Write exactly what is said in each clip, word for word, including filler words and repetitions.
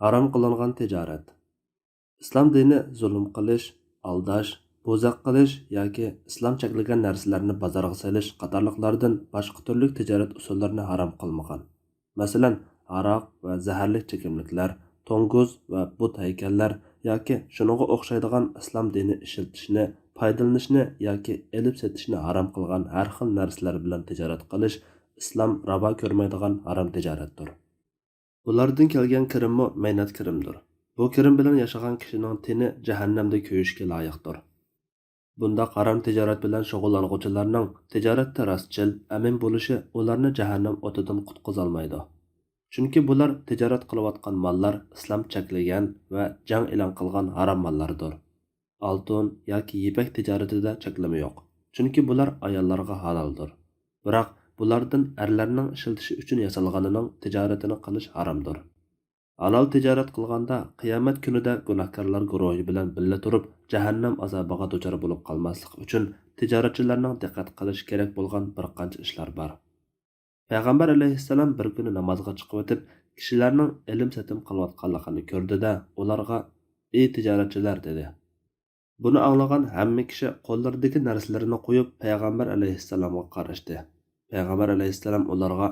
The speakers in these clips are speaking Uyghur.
ھارام قىلىنغان تىجارەت. ئىسلام دىنى زۇلۇم قىلىش، ئالداش، بوزەك قىلىش ياكى ئىسلام چەكلىگەن نەرسىلەرنى بازارغا سېلىش قاتارلىقلاردىن باشقا تۈرلۈك تىجارەت ئۇسۇللىرىنى ھارام قىلمىغان. مەسىلەن، ھاراق ۋە زەھەرلىك چېكىملىكلەر، توڭگۇز ۋە بۇت ھەيكەللەر ياكى شۇنىڭغا ئوخشايدىغان ئىسلام دىنى ئىشلىتىشنى، پايدىلىنىشنى ياكى ئېلىپ سېتىشنى ھارام قىلغان ھەر خىل نەرسىلەر بىلەن تىجارەت قىلىش ئىسلام راۋا كۆرمەيدىغان ھارام تىجارەتتۇر. بۇلاردىن كەلگەن كىرىممۇ مەينەت كىرىمدۇر. بۇ كىرىم بىلەن ياشىغان كىشىنىڭ تېنى جەھەننەمدە كۆيۈشكە لايىقتۇر. بۇنداق ھارام تىجارەت بىلەن شۇغۇللانغۇچىلارنىڭ تىجارەتتە راستچىل، ئەمىن بولۇشى ئۇلارنى جەھەننەم ئوتىدىن قۇتقۇزالمايدۇ. چۈنكى بۇلار تىجارەت قىلىۋاتقان ماللار ئىسلام چەكلىگەن ۋە جەڭ ئېلان قىلغان ھارام ماللاردۇر. ئالتۇن ياكى يىپەك تىجارىتىدە چەكلىمە يوق، چۈنكى بۇلار ئاياللارغا ھالالدۇر. بىراق بۇلاردىن ئەرلەرنىڭ ئىشلىتىشى ئۈچۈن ياسالغىنىنىڭ تىجارىتىنى قىلىش ھارامدۇر. ھالال تىجارەت قىلغاندا قىيامەت كۈنىدە گۇناھكارلار گۇرۇھى بىلەن بىللە تۇرۇپ، جەھەننەم ئازابىغا دۇچار بولۇپ قالماسلىق ئۈچۈن تىجارەتچىلەرنىڭ دىققەت قىلىشى كېرەك بولغان بىر قانچە ئىشلار بار. پەيغەمبەر ئەلەيھىسسالام بىر كۈنى نامازغا چىقىۋېتىپ، كىشىلەرنىڭ ئېلىم-سېتىم قىلىۋاتقانلىقىنى كۆردى-دە، ئۇلارغا، «ئى تىجارەتچىلەر!» دېدى. بۇنى ئاڭلىغان ھەممە كىشى قوللىرىدىكى نەرسىلىرىنى قويۇپ، پەيغەمبەر ئەلەيھىسسالامغا قاراشتى. پەيغەمبەر ئەلەيھىسسالام ئۇلارغا،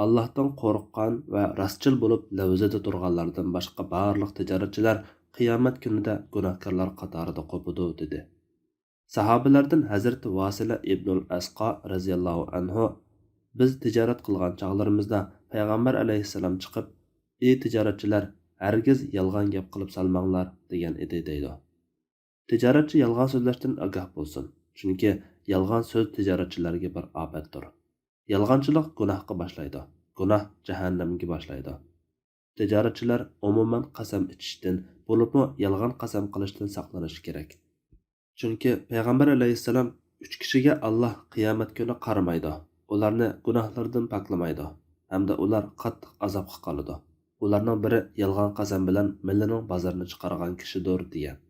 «ئاللاھتىن قورققان ۋە راستچىل بولۇپ، لەۋزىدە تۇرغانلاردىن باشقا بارلىق تىجارەتچىلەر قىيامەت كۈنىدە گۇناھكارلار قاتارىدا قوپىدۇ» دېدى. ساھابىلەردىن ھەزرىتى ۋاسىلە ئىبنۇل ئەسقا رەزىياللاھۇ ئەنھۇ، «بىز تىجارەت قىلغان چاغلىرىمىزدا پەيغەمبەر ئەلەيھىسسالام چىقىپ، ئى تىجارەتچىلەر، ھەرگىز يالغان گەپ قىلىپ سالماڭلار» دېگەن ئىدى دەيدۇ. تىجارەتچى يالغان سۆزلەشتىن ئاگاھ بولسۇن، چۈنكى يالغان سۆز تىجارەتچىلەرگە بىر ئاپەتتۇر. يالغانچىلىق گۇناھقا باشلايدۇ، گۇناھ جەھەننەمگە باشلايدۇ. تىجارەتچىلەر ئومۇمەن قەسەم ئىچىشتىن، بولۇپمۇ يالغان قەسەم قىلىشتىن ساقلىنىشى كېرەك. چۈنكى پەيغەمبەر ئەلەيھىسسالام، «ئۈچ كىشىگە ئاللاھ قىيامەت كۈنى قارىمايدۇ، ئۇلارنى گۇناھلىرىدىن پاكلىمايدۇ ھەمدە ئۇلار قاتتىق ئازابقا قالىدۇ. ئۇلارنىڭ بىرى يالغان قەسەم بىلەن مىللىنىڭ بازىرىنى چىقارغان كىشىدۇر» دېگەن.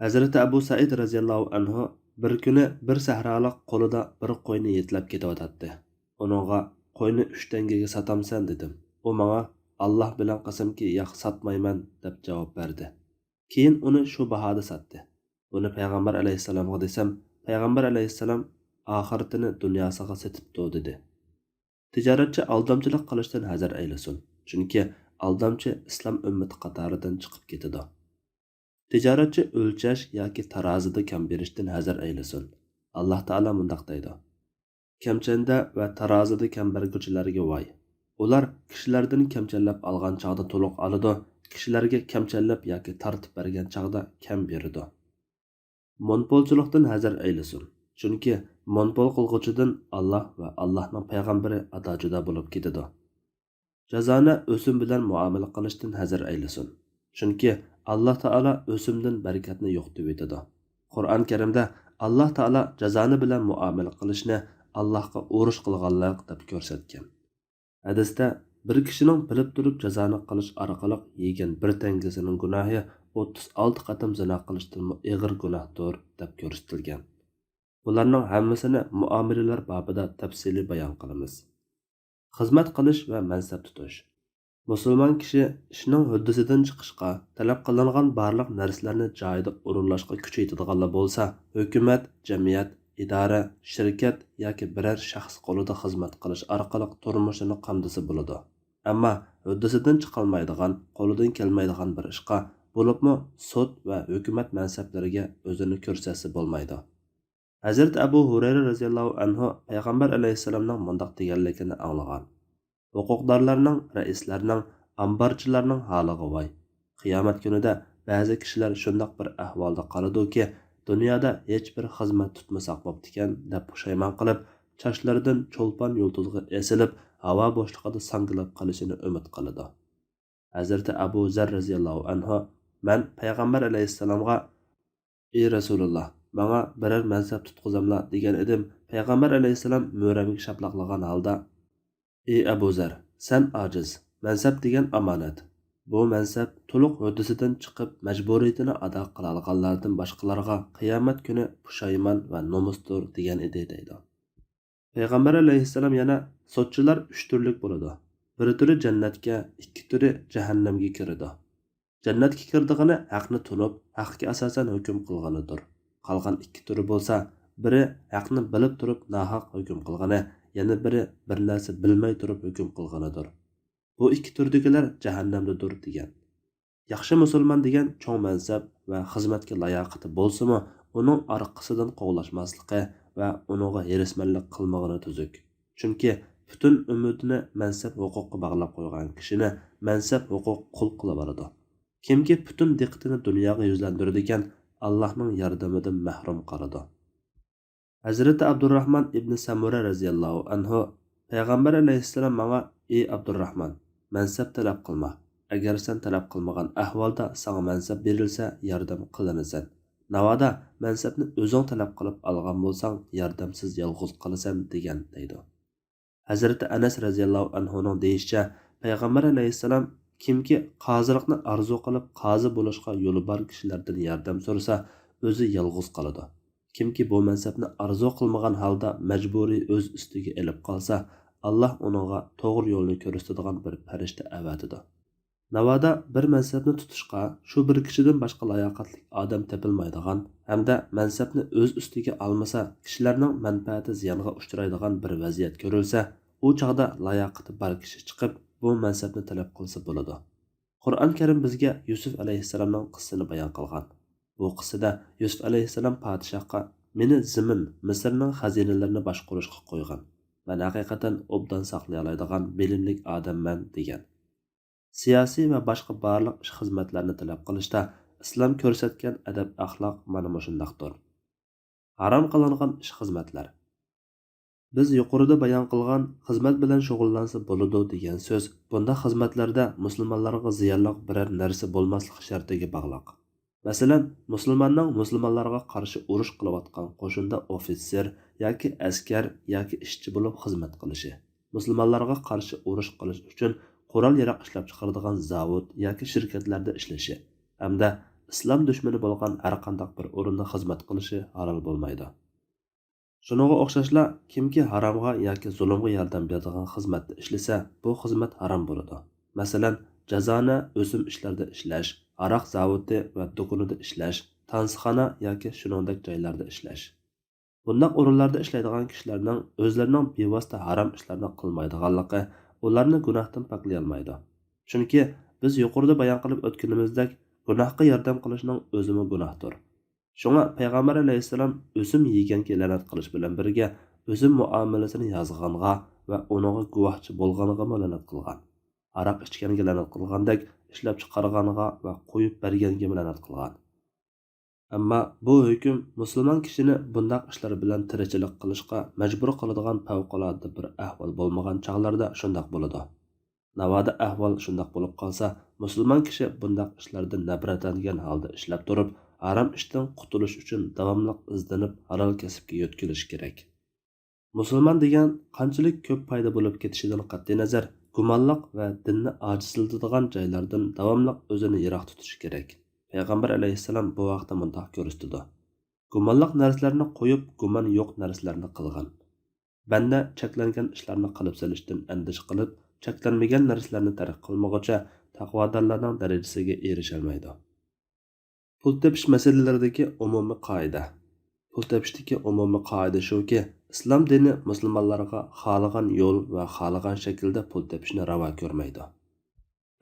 ھەزرىتى ئەبۇ سەئىد رەزىياللاھۇ ئەنھۇ، بىر كۈنى بىر سەھرالىق قولىدا بىر قوينى يېتىلەپ كېتىۋاتاتتى. ئۇنىڭغا، «قوينى ئۈچ تەڭگىگە ساتامسەن؟» دېدىم. ئۇ ماڭا، «ئاللاھ بىلەن قەسەمكى، ياق، ساتمايمەن» دەپ جاۋاب بەردى. كېيىن ئۇنى شۇ باھادا ساتتى. بۇنى پەيغەمبەر ئەلەيھىسسالامغا دېسەم، پەيغەمبەر ئەلەيھىسسالام، «ئاخىرىتىنى دۇنياسىغا سېتىپتۇ» دېدى. تىجارەتچى ئالدامچىلىق قىلىشتىن ھەزەر ئەيلىسۇن، چۈنكى ئالدامچى ئىسلام ئۈممىتى قاتارىدىن چىقىپ كېتىدۇ. تىجارەتچى ئۆلچەش ياكى تارازىدا كەم بېرىشتىن ھەزەر ئەيلىسۇن. ئاللاھ تائالا مۇنداق دەيدۇ: «كەمچەندە ۋە تارازىدا كەم بەرگۈچىلەرگە ۋاي! ئۇلار كىشىلەردىن كەمچەنلەپ ئالغان چاغدا تولۇق ئالىدۇ، كىشىلەرگە كەمچەنلەپ ياكى تارتىپ بەرگەن چاغدا كەم بېرىدۇ.» مونپولچىلىقتىن ھەزەر ئەيلىسۇن، چۈنكى مونپول قىلغۇچىدىن ئاللاھ ۋە ئاللاھنىڭ پەيغەمبىرى ئاتا-جۇدا بولۇپ كېتىدۇ. جازانە ئۆسۈم بىلەن مۇئامىلە قىلىشتىن ھەزەر ئەيلىسۇن، چۈنكى ئاللاھ تائالا ئۆسۈمدىن بەرىكەتنى يوقىتىۋېتىدۇ. قۇرئان كەرىمدە ئاللاھ تائالا جازانە بىلەن مۇئامىلە قىلىشنى ئاللاھقا ئۇرۇش قىلغانلىق دەپ كۆرسەتكەن. ھەدىستە، بىر كىشىنىڭ بىلىپ تۇرۇپ جازانى قىلىش ئارقىلىق يېگەن بىر تەڭگىسىنىڭ گۇناھى ئوتتۇز ئالتە قېتىم زىنا قىلىشتىنمۇ ئېغىر گۇناھتۇر، دەپ كۆرسىتىلگەن. بۇلارنىڭ ھەممىسىنى مۇئامىلىلەر بابىدا تەپسىلىي بايان قىلىمىز. خىزمەت قىلىش ۋە مەنسەپ تۇتۇش. مۇسۇلمان كىشى ئىشنىڭ ھۆددىسىدىن چىقىشقا، تەلەپ قىلىنغان بارلىق نەرسىلەرنى جايىدا ئورۇنلاشقا كۈچ يېتىدىغانلا بولسا، ھۆكۈمەت، جەمئىيەت، ئىدارە، شىركەت ياكى بىرەر شەخس قولىدا خىزمەت قىلىش ئارقىلىق تۇرمۇشىنى قامدىسا بولىدۇ. ئەمما ھۆددىسىدىن چىقالمايدىغان، قولىدىن كەلمەيدىغان بىر ئىشقا، بولۇپمۇ سوت ۋە ھۆكۈمەت مەنسەپلىرىگە ئۆزىنى كۆرسەتسە بولمايدۇ. ھەزرىتى ئەبۇ ھۇرەيرە رەزىياللاھۇ ئەنھۇ پەيغەمبەر ئەلەيھىسسالامنىڭ مۇنداق دېگەنلىكىنى ئاڭلىغان: «ھوقۇقدارلارنىڭ، رەئىسلەرنىڭ، ئامبارچىلارنىڭ ھالىغا ۋاي! قىيامەت كۈنىدە بەزى كىشىلەر شۇنداق بىر ئەھۋالدا قالىدۇكى، دۇنيادا ھېچبىر خىزمەت تۇتمىساق بوپتىكەن» دەپ پۇشايمان قىلىپ، چاچلىرىدىن چولپان يۇلتۇزغا ئېسىلىپ، ھاۋا بوشلۇقىدا ساڭگىلاپ قېلىشىنى ئۈمىد قىلىدۇ. ھەزرىتى ئەبۇ زەر رەزىياللاھۇ ئەنھۇ، مەن پەيغەمبەر ئەلەيھىسسالامغا، «ئى رەسۇلۇللا، ماڭا بىرەر مەنسەپ تۇتقۇزاملا» دېگەن ئىدىم. پەيغەمبەر ئەلەيھىسسالام مۈرەمگە شاپىلاقلىغان ھالدا، «ئى ئەبۇ زەر، سەن ئاجىز، مەنسەپ دېگەن ئامانەت. بۇ مەنسەپ تولۇق ھۆددىسىدىن چىقىپ، مەجبۇرىيىتىنى ئادا قىلالىغانلاردىن باشقىلارغا قىيامەت كۈنى پۇشايمان ۋە نومۇستۇر» دېگەن ئىدى، دەيدۇ. پەيغەمبەر ئەلەيھىسسالام يەنە، «سوتچىلار ئۈچ تۈرلۈك بولىدۇ. بىر تۈرى جەننەتكە، ئىككى تۈرى جەھەننەمگە كىرىدۇ. جەننەتكە كىرىدىغىنى ھەقنى تونۇپ، ھەققە ئاساسەن ھۆكۈم قىلغىنىدۇر. قالغان ئىككى تۈرى بولسا، بىرى ھەقنى بىلىپ تۇرۇپ ناھەق ھۆكۈم قىلغىنى، يەنە بىرى بىر نەرسە بىلمەي تۇرۇپ ھۆكۈم قىلغىنىدۇر. بۇ ئىككى تۈردىكىلەر جەھەننەمدىدۇر دېگەن. ياخشى مۇسۇلمان دېگەن چوڭ مەنسەپ ۋە خىزمەتكە لاياقىتى بولسىمۇ، ئۇنىڭ ئارقىسىدىن قوغلاشماسلىقى ۋە ئۇنىڭغا ھېرىسمەنلىك قىلمىغىنى تۈزۈك. چۈنكى پۈتۈن ئۈمىدىنى مەنسەپ ھوقۇققا باغلاپ قويغان كىشىنى مەنسەپ ھوقۇق قۇل قىلىۋالىدۇ. كىمكى پۈتۈن دىققىتىنى دۇنياغا يۈزلەندۈرىدىكەن، ئاللاھنىڭ ياردىمىدىن مەھرۇم قالىدۇ. ھەزرىتى ئابدۇرراھمان ئىبنى سەمۇرە رەزىياللاھۇ ئەنھۇ، پەيغەمبەر ئەلەيھىسسالام ماڭا: «ئى ئابدۇرراھمان، مەنسەپ تەلەپ قىلما. ئەگەر سەن تەلەپ قىلمىغان ئەھۋالدا ساڭا مەنسەپ بېرىلسە، ياردەم قىلىنىسەن. ناۋادا مەنسەپنى ئۆزۈڭ تەلەپ قىلىپ ئالغان بولساڭ، ياردەمسىز يالغۇز قالىسەن» دېگەن، دەيدۇ. ھەزرىتى ئەنەس رەزىياللاھۇ ئەنھۇنىڭ دېيىشىچە، پەيغەمبەر ئەلەيھىسسالام: «كىمكى قازىلىقنى ئارزۇ قىلىپ، قازى بولۇشقا يولى بار كىشىلەردىن ياردەم سورىسا، ئۆزى يالغۇز قالىدۇ. كىمكى بۇ مەنسەپنى ئارزۇ قىلمىغان ھالدا مەجبۇرىي ئۆز ئۈستىگە ئېلىپ قالسا، ئاللاھ ئۇنىڭغا توغرا يولنى كۆرسىتىدىغان بىر پەرىشتە ئەۋەتىدۇ. ناۋادا بىر مەنسەپنى تۇتۇشقا شۇ بىر كىشىدىن باشقا لاياقەتلىك ئادەم تېپىلمايدىغان ھەمدە مەنسەپنى ئۆز ئۈستىگە ئالمىسا، كىشىلەرنىڭ مەنپەئەتى زىيانغا ئۇچرايدىغان بىر ۋەزىيەت كۆرۈلسە، ئۇ چاغدا لاياقىتى بار كىشى چىقىپ، بۇ مەنسەپنى تەلەپ قىلسا بولىدۇ.» قۇرئان كەرىم بىزگە يۈسۈپ ئەلەيھىسسالامنىڭ قىسسىسىنى بايان قىلغان. بۇ قىسسىدە يۈسۈپ ئەلەيھىسسالام پادىشاھقا: «مېنى زېمىن، مىسىرنىڭ خەزىنىلىرىنى باشقۇرۇشقا قويغىن. مەن ھەقىقەتەن ئوبدان ساقلىيالايدىغان بىلىملىك ئادەممەن» دېگەن. سىياسىي ۋە باشقا بارلىق ئىش-خىزمەتلەرنى تەلەپ قىلىشتا ئىسلام كۆرسەتكەن ئەدەپ-ئەخلاق مانا مۇشۇنداقتۇر. ھارام قىلىنغان ئىش-خىزمەتلەر. بىز يۇقىرىدا بايان قىلغان «خىزمەت بىلەن شۇغۇللانسا بولىدۇ» دېگەن سۆز بۇنداق خىزمەتلەردە مۇسۇلمانلارغا زىيانلىق بىرەر نەرسە بولماسلىق شەرتىگە باغلىق. مەسىلەن، مۇسۇلماننىڭ مۇسۇلمانلارغا قارشى ئۇرۇش قىلىۋاتقان قوشۇندا ئوفىتسېر ياكى ئەسكەر ياكى ئىشچى بولۇپ خىزمەت قىلىشى، مۇسۇلمانلارغا قارشى ئۇرۇش قىلىش ئۈچۈن قورال-ياراغ ئىشلەپچىقىرىدىغان زاۋۇت ياكى شىركەتلەردە ئىشلىشى ھەمدە ئىسلام دۈشمىنى بولغان ھەرقانداق بىر ئورۇندا خىزمەت قىلىشى ھالال بولمايدۇ. شۇنىڭغا ئوخشاشلا، كىمكى ھارامغا ياكى زۇلۇمغا ياردەم بېرىدىغان خىزمەتتە ئىشلىسە، بۇ خىزمەت ھارام بولىدۇ. مەسىلەن، جازانە ئۆسۈم ئىشلىرىدا ئىشلەش، ھاراق زاۋۇتى ۋە دۇكىنىدا ئىشلەش، تانسىخانا ياكى شۇنىڭدەك جايلاردا ئىشلەش. بۇنداق ئورۇنلاردا ئىشلەيدىغان كىشىلەرنىڭ ئۆزلىرىنىڭ بىۋاسىتە ھارام ئىشلارنى قىلمايدىغانلىقى ئۇلارنى گۇناھتىن پاكلىيالمايدۇ. چۈنكى بىز يۇقىرىدا بايان قىلىپ ئۆتكىنىمىزدەك، گۇناھقا ياردەم قىلىشنىڭ ئۆزىمۇ گۇناھتۇر. شۇڭا پەيغەمبەر ئەلەيھىسسالام ئۆسۈم يېگەنگە لەنەت قىلىش بىلەن بىرگە، ئۆسۈم مۇئامىلىسىنى يازغانغا ۋە ئۇنىڭغا گۇۋاھچى بولغانغىمۇ لەنەت قىلغان. ھاراق ئىچكەنگە لەنەت قىلغاندەك، ئىشلەپچىقارغانغا ۋە قويۇپ بەرگەنگىمۇ لەنەت قىلغان. ئەمما بۇ ھۆكۈم مۇسۇلمان كىشىنى بۇنداق ئىشلار بىلەن تىرىكچىلىك قىلىشقا مەجبۇر قىلىدىغان پەۋقۇلئاددە بىر ئەھۋال بولمىغان چاغلاردا شۇنداق بولىدۇ. ناۋادا ئەھۋال شۇنداق بولۇپ قالسا، مۇسۇلمان كىشى بۇنداق ئىشلاردىن نەپرەتلەنگەن ھالدا ئىشلەپ تۇرۇپ، ھارام ئىشتىن قۇتۇلۇش ئۈچۈن داۋاملىق ئىزدىنىپ، ھالال كەسىپكە يۆتكىلىشى كېرەك. مۇسۇلمان دېگەن قانچىلىك كۆپ پايدا بولۇپ كېتىشىدىن قەتئىينەزەر، گۇمانلىق ۋە دىننى ئاجىزلىتىدىغان جايلاردىن داۋاملىق ئۆزىنى يىراق تۇتۇشى كېرەك. پەيغەمبەر ئەلەيھىسسالام بۇ ھەقتە مۇنداق كۆرسىتىدۇ: «گۇمانلىق نەرسىلەرنى قويۇپ، گۇمان يوق نەرسىلەرنى قىلغىن.» بەندە چەكلەنگەن ئىشلارنى قىلىپ سېلىشتىن ئەندىشە قىلىپ، چەكلەنمىگەن نەرسىلەرنى تەرك قىلمىغۇچە تەقۋادارلارنىڭ دەرىجىسىگە ئېرىشەلمەيدۇ. پۇل تېپىش مەسىلىلىرىدىكى ئومۇمىي قائىدە. پۇل تېپىشتىكى ئومۇمىي قائىدە شۇكى، ئىسلام دىنى مۇسۇلمانلارغا خالىغان يول ۋە خالىغان شەكىلدە پۇل تېپىشنى راۋا كۆرمەيدۇ.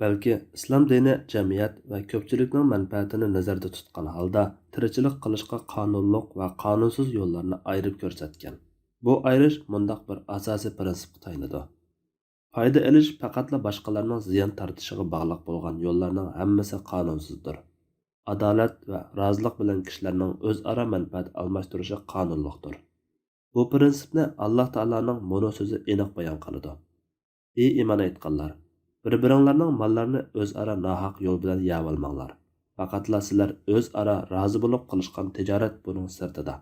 بەلكى ئىسلام دىنى جەمئىيەت ۋە كۆپچىلىكنىڭ مەنپەئەتىنى نەزەردە تۇتقان ھالدا تىرىكچىلىك قىلىشقا قانۇنلۇق ۋە قانۇنسىز يوللارنى ئايرىپ كۆرسەتكەن. بۇ ئايرىش مۇنداق بىر ئاساسىي پىرىنسىپقا تايىنىدۇ: پايدا ئېلىش پەقەتلا باشقىلارنىڭ زىيان تارتىشىغا باغلىق بولغان يوللارنىڭ ھەممىسى قانۇنسىزدۇر. ئادالەت ۋە رازىلىق بىلەن كىشىلەرنىڭ ئۆزئارا مەنپەئەت ئالماشتۇرۇشى قانۇنلۇقتۇر. بۇ پىرىنسىپنى ئاللاھ تائالانىڭ مۇنۇ سۆزى ئېنىق بايان قىلىدۇ: «ئى ئىمان ئېيتقانلار! بىر-بىرىڭلارنىڭ ماللىرىنى ئۆزئارا ناھەق يول بىلەن يەۋالماڭلار. پەقەتلا سىلەر ئۆزئارا رازى بولۇپ قىلىشقان تىجارەت بۇنىڭ سىرتىدا.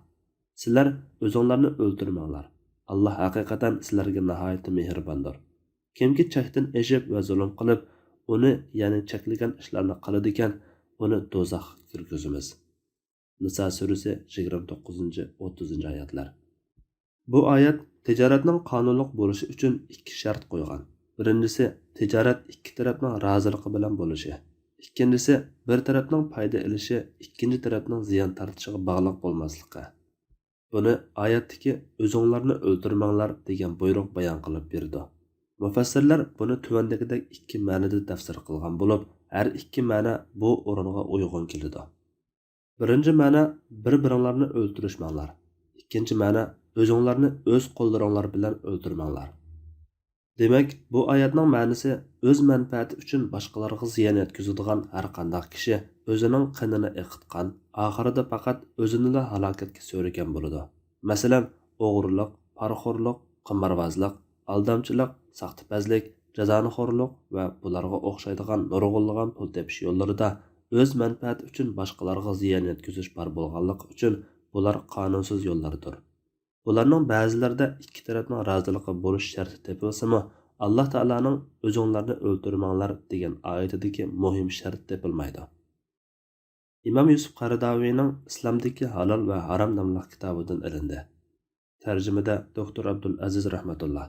سىلەر ئۆزۈڭلارنى ئۆلتۈرمەڭلار. ئاللاھ ھەقىقەتەن سىلەرگە ناھايىتى مېھرىباندۇر. كىمكى چەكتىن ئېشىپ ۋە زۇلۇم قىلىپ، ئۇنى، يەنى چەكلىگەن ئىشلارنى قىلىدىكەن، ئۇنى دوزاخقا كىرگۈزىمىز.» نىسا سۈرىسى، يىگىرمە توققۇزىنچى، ئوتتۇزىنچى ئايەتلەر. بۇ ئايەت تىجارەتنىڭ قانۇنلۇق بولۇشى ئۈچۈن ئىككى شەرت قويغان. بىرىنچىسى، تىجارەت ئىككى تەرەپنىڭ رازىلىقى بىلەن بولۇشى. ئىككىنچىسى، بىر تەرەپنىڭ پايدا ئېلىشى ئىككىنچى تەرەپنىڭ زىيان تارتىشىغا باغلىق بولماسلىقى. بۇنى ئايەتتىكى «ئۆزۈڭلارنى ئۆلتۈرمەڭلار» دېگەن بۇيرۇق بايان قىلىپ بېرىدۇ. مۇپەسسىرلەر بۇنى تۆۋەندىكىدەك ئىككى مەنىدە تەپسىر قىلغان بولۇپ، ھەر ئىككى مەنە بۇ ئورۇنغا ئۇيغۇن كېلىدۇ. بىرىنچى مەنە، بىر-بىرىڭلارنى ئۆلتۈرۈشمەڭلار. ئىككىنچى مەنە، ئۆزۈڭلارنى ئۆز قوللىرىڭلار بىلەن ئۆلتۈرمەڭلار. دېمەك، بۇ ئايەتنىڭ مەنىسى، ئۆز مەنپەئەتى ئۈچۈن باشقىلارغا زىيان يەتكۈزىدىغان ھەر قانداق كىشى ئۆزىنىڭ قېنىنى ئېقىتقان، ئاخىرىدا پەقەت ئۆزىنىلا ھالاكەتكە سۆرىگەن بولىدۇ. مەسىلەن، ئوغرىلىق، پارىخورلۇق، قىمارۋازلىق، ئالدامچىلىق، ساختىپەزلىك، جازانىخورلۇق ۋە بۇلارغا ئوخشايدىغان نۇرغۇنلىغان پۇل تېپىش يوللىرىدا ئۆز مەنپەئەتى ئۈچۈن باشقىلارغا زىيان يەتكۈزۈش بار بولغانلىقى ئۈچۈن، بۇلار قانۇنسىز يوللاردۇر. بۇلارنىڭ بەزىلىرىدە ئىككى تەرەپنىڭ رازىلىقى بولۇش شەرتى تېپىلسىمۇ، ئاللا تائالانىڭ «ئۆزۈڭلارنى ئۆلتۈرمەڭلار» دېگەن ئايىتىدىكى مۇھىم شەرت تېپىلمايدۇ. ئىمام يۈسۈپ قەرداۋىنىڭ «ئىسلامدىكى ھالال ۋە ھارام» ناملىق كىتابىدىن ئېلىندى. تەرجىمىدە دوكتور ئابدۇل ئەزىز رەھمەتۇللا.